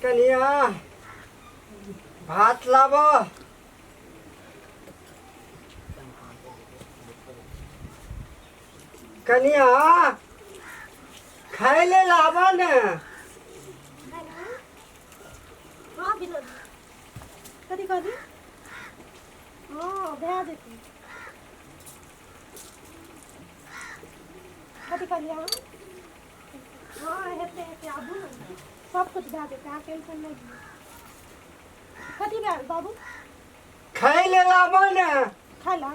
कनिया भात लाबऽ। कनिया खाय ले लाबऽ ने। हाँ विनोद, कथी कहली? हाँ, भए जेतै। कथी कहलियै अहाँ? हाँ, हेतै हेतै, आबू ने, सब कुछ भए जेतै, अहाँ टेंशन नहि लिअ। कथी भेल बाबू? खाय ले लाबऽ ने। खाय ला?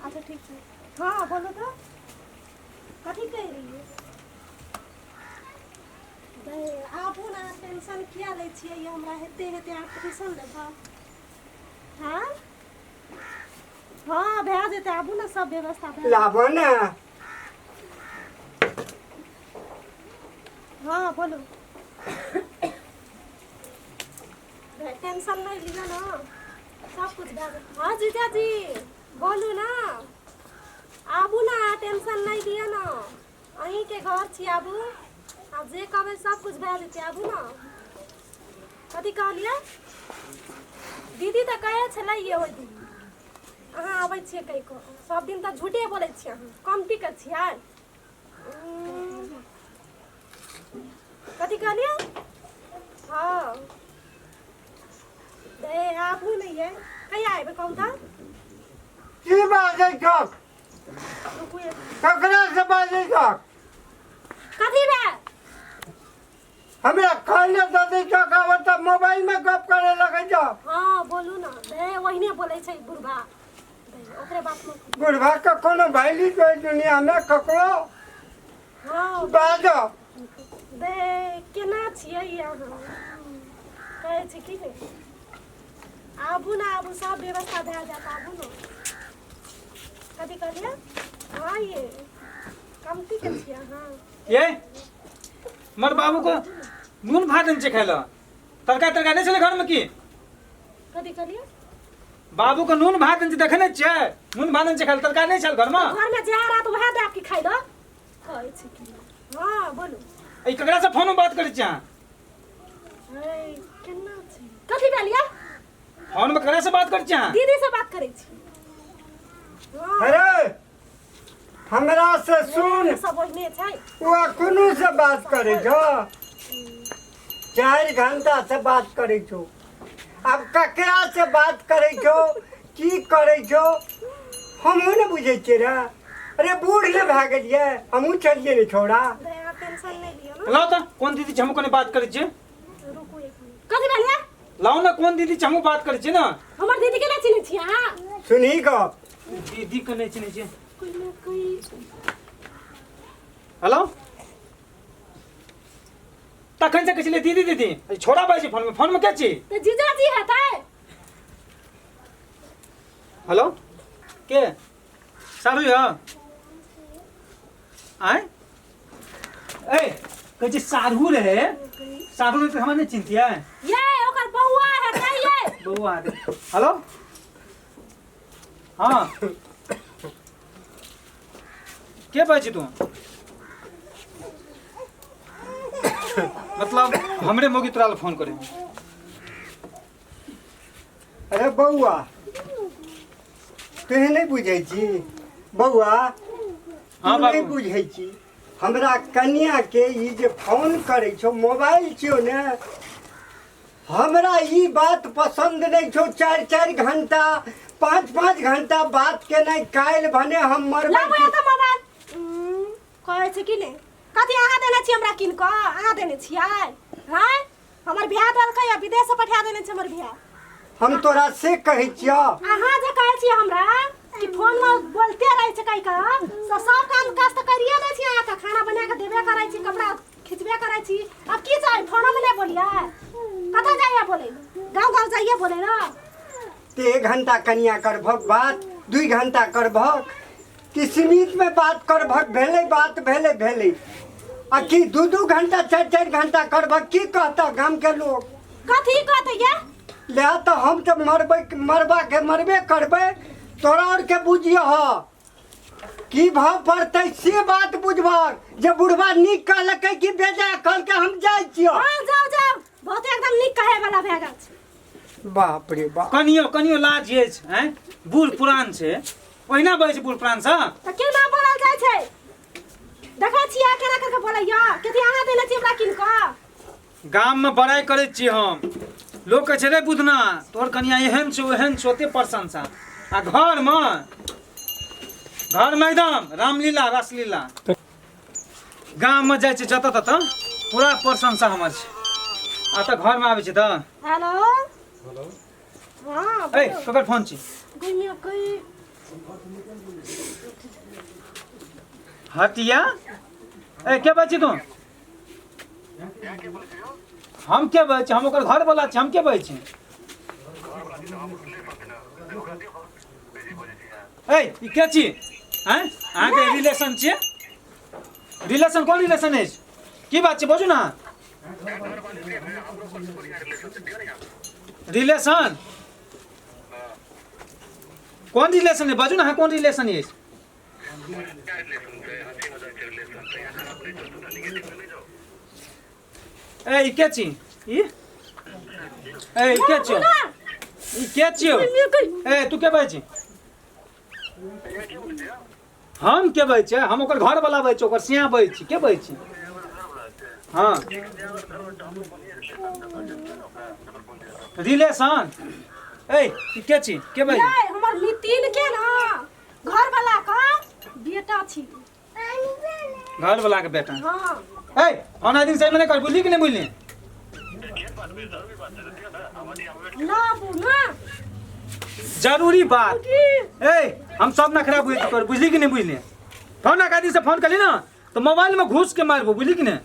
अच्छा, ठीक छै। हाँ, बोलू तऽ, कथी कहि रहियै? आबू ने, टेंशन किया लै छियै? हमरा हेतै हेतै, अहाँ टेंशन लेबै? हाँ हाँ, भए जेतै, आबू ने, सब व्यवस्था भए जेतै। लाबऽ ने। हाँ, बोलू। टेंशन नहीं लिअ ना, सब कुछ भए जेतै। हाँ जीजाजी, बोलू ना, आबू ना, टेंशन नहीं लिअ ना, अहीँके घर छी, आबू। आब जे कहबै सब कुछ भए जेतै, आबू ना। कथी कहलियै? दीदी तऽ कहै छलै ये ओहि दिन अहाँ आबै छियै कहि कऽ। सब दिन तऽ झूठे बोलै छियै अहाँ, कमती के छियै। कथी कहलियै? हँ ए, आबू नहि ये, कहिया एबै कहू तऽ? की बाजै छक? रुकू एक मिनट। ककरा से बाजै छक? कथी भेल? हमरा खाना दऽ दै छक, आब तऽ मोबाइल में गप करे लगै छक। हँ, बोलू ने। ए, ओहिने बोलै छै बुढ़बा, ओकरे बात में। बुढ़बा के कोनो वैल्यू छै दुनिया में ककरो? हँ। बाज। दे, केना छियै अहाँ? कहै छी की नहि, आबू ने, आबू, सब व्यवस्था भए जायत, आबू ने। कथी कहलियै? हँ ये, कमती के छियै अहाँ। ये हमर बाबू को नून भात देने छै खाय लए, तरकारी तरकारी नहि छलै घरमे की? कथी कहलियै? बाबू के नून भात देने छै, देखै नहि छियै? नून भात देने छै खाय लए, तरकारी नहि छल घरमे। घरमे जे रहत वएह देब की खाय लए? कहै छी की? हँ, बोलू। ई ककरा से फोन में बात करै छी अहाँ? है, केना छै? कथी भेल ये? फोन में ककरा से बात करै छी अहाँ? दीदी से बात करै छी। हँ। अरे, हमरा से सुन। सब ओहिने छै। ओ अखनो से बात करै छौ? 4 घंटा से बात करै छौ, आब ककरा से बात करै छौ, की करै छौ, हमहूँ ने बुझै छियै रे। अरे, बूढ़ ने भए गेलियै, हमहूँ छलियै ने छौड़ा। दे, अहाँ टेंशन नहि लिअ ने। लाउ तऽ, कोन दीदी छै, हमहूँ कनि बात करै छियै। रुकू एक मिनट। कथी भेल ये? लाउ ने, कोन दीदी छै, हमहूँ बात करै छियै ने। हमर दीदी के नहि चिन्है छियै अहाँ? सुनही गप। दीदी के नहि चिन्है छियै। कोई ने कोई। हेलो, तखन से कहै छलियै दीदी दीदी, अरे छोड़ा बाजै छै फोनमे, फोनमे के छी? तऽ जीजाजी हेतै। हेलो, के सारू यऽ? आँय, ए कहै छै सारू रहे, सारू रहे तऽ हमरा नहि चिन्हतियै? ये, ओकर बौआ हेतै ये। बौआ हेतै। हेलो, हाँ, के बाजै छी तू? मतलब हमरे मौगी तोरा लए फोन करे? अरे बौआ, तुहे नहि बुझै छी बौआ। हाँ। तू नहि बाबू। बुझै छी, हमरा कनियाके ई जे फोन करै छौ, मोबाइल छियौ ने, हमरा ई बात पसन्द नहि छौ। 4-4 घंटा, 5-5 घंटा बात केनाइ, काल्हि भने हम मरबै। लाबू एतऽ मोबाइल। कहै छै कि नहि, कथी अहाँ देने छी हमरा कीन कऽ? अहाँ देने छियै? हँ, हमर भैया देलकै आ विदेश से पठा देने छै हमर भैया। हम तोरा से कहै छियौ। अहाँ जे कहै छियै हमरा कि फोन में बोलते रहै छै कहि कऽ, से सब काम काज तऽ करिए दै छी अहाँके, खाना बना कऽ देबे करै छी, कपड़ा खिचबे करै छी, अब की चाही? फोनो में नहि बोलियै? कतऽ जाइए बोलै? गाँव गाँव जाइए बोलै ने। ते 1 घंटा कनिया करभक बात, 2 घंटा करभक कि सीमित में बात करभक? भेलै बात, भेलै भेलै, आ कि 2-2 घंटा, 4-4 घंटा करभक? की कहता गाम के लोग? कथी कहतै ये? ले तऽ हम तऽ मरबै, मरबा के मरबे करबै, तोरा और के बुझियह। की भाव पड़तै से बात बुझबहक जे बुढ़बा नीक कहलकै कि बेजा कहलकै। हम जाइ छियौ। हाँ, जाओ जाओ, बहुत एकदम नीक कहे वाला भए गेल छै। बाप रे बाप। कनियो कनियो लाज अछि हैं? बूढ़ पुरान छै, ओहिना बजै छै बूढ़ पुरान सँ। तऽ केना बोलल जाइ छै देखै छियै, केना करके बोलैया। कथी अहाँ देने छी हमरा कीन कऽ? गाममे बड़ाइ करै छियै हम, लोक कहै छै रे बुधना, तोहर कनिया एहन छौ, ओहन छौ, ओते प्रशंसा। आ घरमे घरमे एकदम रामलीला रासलीला। गाममे जाइ छै जतऽ ततऽ पूरा प्रशंसा हमर छै, आ तऽ घरमे आबै छै तऽ हेलो हाँ। ए, ककर फोन छी? घुमियो कोई। हटिया, ए, के बाजै छी तू? हम के बाजै छी? हम ओकर घर वाला छी, हम के बाजै छी? ए, ई के छी? आँय, अहाँके रिलेशन छियै? रिलेशन कोन रिलेशन अछि? की बात छै, बाजू ने। रिलेशन कोन रिलेशन है, बाजू ने अहाँ, कोन रिलेशन अछि? ए, ई के छी ई? ए, ई के छियौ? ई के छियौ? ए, तू के बाजै छी? हम के बाजै छियै? हम ओकर घर वाला बाजै छी, ओकर सिया बाजै छी। के बाजै छी? हाँ, रिलेशन। ए, ई के छी? के बाजै? यै, हमर नितिन के ना घर वाला का बेटा छी। घर वाला के बेटा? हाँ। ए, ओना दिन सही में नहीं कर, बुझली कि नहीं बुझली? लाबू ना। जरूरी बात। की? ए, हम सब नखरा बुझ कर, बुझली कि नहीं बुझली? फोन आदमी से फोन करी ना तो मोबाइल में घुस के मारबो, बुझली कि नहीं?